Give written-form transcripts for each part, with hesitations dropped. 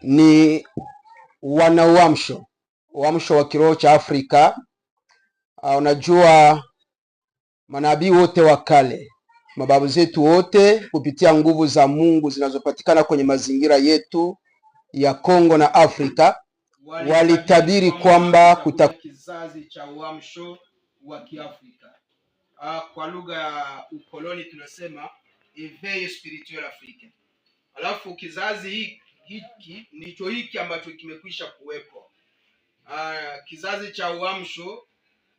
Ni wanauamsho, uamsho wa kiroho cha Afrika. Unajua manabii wote wa kale, mababu zetu wote, kupitia nguvu za Mungu zinazopatikana kwenye mazingira yetu ya Kongo na Afrika, walitabiri kwamba kuta kizazi cha uamsho wa Kiafrika. Kwa lugha ya ukoloni tunasema éveil spirituel africain. Alafu kizazi hiki ndicho hiki ambacho kimekwisha kuwepo. Kizazi cha uamsho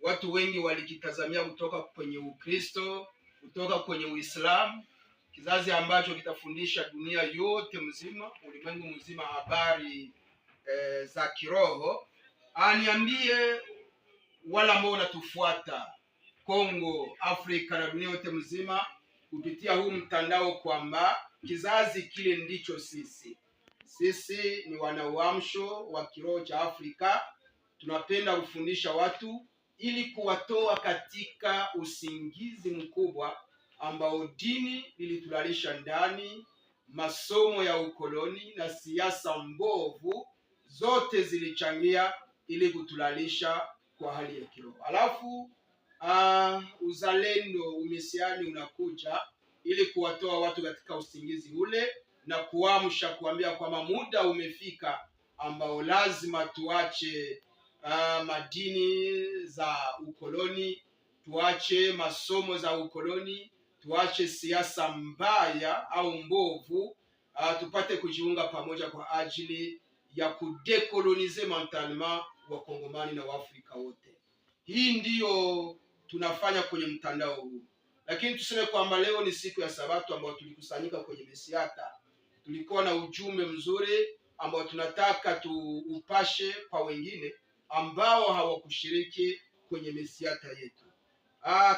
watu wengi walikitazamia kutoka kwenye Ukristo, kutoka kwenye Uislamu, kizazi ambacho kitafundisha dunia yote mzima, ulimwengu mzima habari za kiroho. Niambie wala ambao unatufuata Kongo, Afrika na dunia yote mzima kupitia huu mtandao kwamba kizazi kile ndicho sisi. Sisi ni wanauamsho wa kiroho cha Afrika, tunapenda kufundisha watu ili kuwatoa katika usingizi mkubwa ambao dini lilitulalisha ndani, masomo ya ukoloni na siasa mbovu zote zilichangia ili kutulalisha kwa hali ya kiroho. Alafu uzalendo umesiani unakuja ili kuwatoa watu katika usingizi ule na kuamsha, kuambia kwamba muda umefika ambao lazima tuache madini za ukoloni, tuache masomo za ukoloni, tuache siasa mbaya au mbovu, tupate kujiunga pamoja kwa ajili ya kudécoloniser mentalement Wakongomani na Waafrika wote. Hii ndiyo tunafanya kwenye mtandao huu, lakini tuseme kwamba leo ni siku ya Sabato ambayo tulikusanyika kwenye Mesiata. Tulikuwa na ujumbe mzuri ambao tunataka tuupashe kwa wengine ambao hawakushiriki kwenye Mesiata yetu.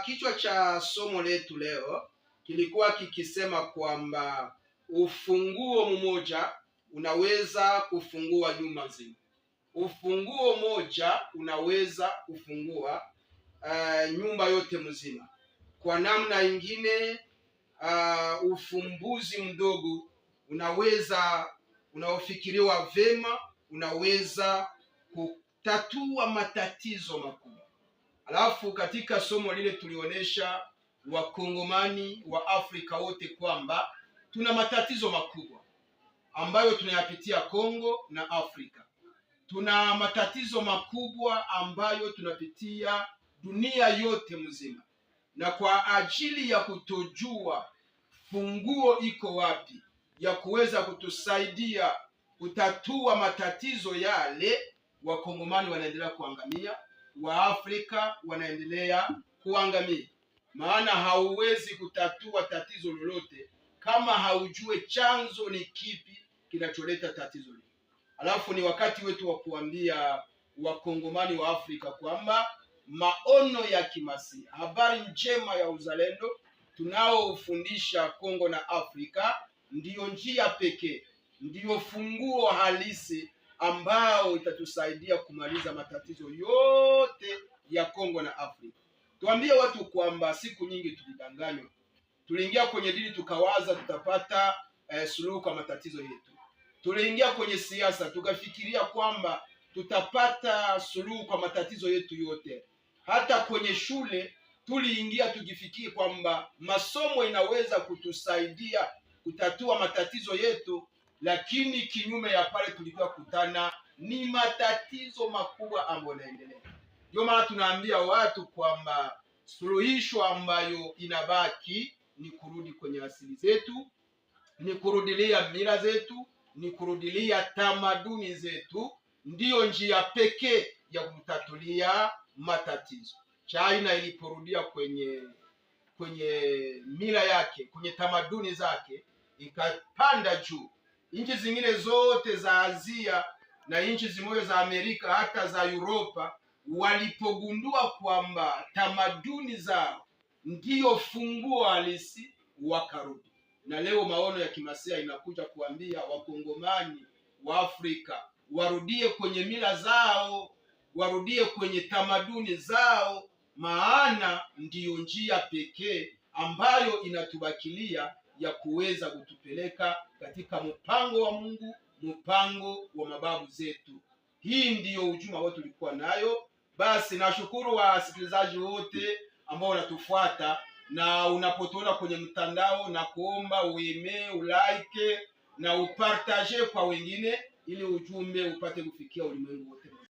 Kichwa cha somo letu leo kilikuwa kikisema kwamba ufunguo mmoja unaweza kufungua nyumba nzima. Ufunguo moja unaweza kufungua nyumba yote mzima. Kwa namna ingine, ufumbuzi mdogo unaweza unaofikiriwa vema unaweza kutatua matatizo makubwa. Alafu katika somo lile tulionyesha Wakongomani wa Afrika wote kwamba tuna matatizo makubwa ambayo tunayapitia Kongo na Afrika. Tuna matatizo makubwa ambayo tunapitia dunia yote mzima, na kwa ajili ya kutojua funguo iko wapi ya kuweza kutusaidia kutatua matatizo yale, Wakongomani wanaendelea kuangamia, Waafrika wanaendelea kuangamia. Maana hauwezi kutatua tatizo lolote kama haujue chanzo ni kipi kinacholeta tatizo lile. Alafu ni wakati wetu wa kuambia Wakongomani wa Afrika kwamba maono ya kimasia, habari njema ya uzalendo tunaofundisha Kongo na Afrika ndiyo njia pekee, ndiyo funguo halisi ambao itatusaidia kumaliza matatizo yote ya Kongo na Afrika. Tuambie watu kwamba siku nyingi tulidanganywa, tuliingia kwenye dini tukawaza tutapata suluhu kwa matatizo yetu. Tuliingia kwenye siasa tukafikiria kwamba tutapata suluhu kwa matatizo yetu yote. Hata kwenye shule tuliingia tukifikiri kwamba masomo inaweza kutusaidia kutatua matatizo yetu, lakini kinyume ya pale tulikuwa kutana ni matatizo makubwa ambayo yanaendelea. Ndio maana tunaambia watu kwamba suluhisho ambayo inabaki ni kurudi kwenye asili zetu, ni kurudilia mila zetu, ni kurudilia tamaduni zetu, ndiyo njia pekee ya kutatulia matatizo. China iliporudia kwenye mila yake, kwenye tamaduni zake, ikapanda juu. Nchi zingine zote za Asia na nchi zimoja za Amerika hata za Uropa walipogundua kwamba tamaduni zao ndiyo funguo halisi, wakarudi. Na leo maono ya kimasia inakuja kuambia Wakongomani wa Afrika warudie kwenye mila zao, warudie kwenye tamaduni zao, maana ndiyo njia pekee ambayo inatubakilia ya kuweza kutupeleka katika mpango wa Mungu, mpango wa mababu zetu. Hii ndiyo ujumbe ambao tulikuwa nayo. Basi nashukuru wasikilizaji wote ambao wanatufuata, na unapotuona kwenye mtandao na kuomba uime, ulike na upartage kwa wengine, ili ujumbe upate kufikia ulimwengu wote mzima.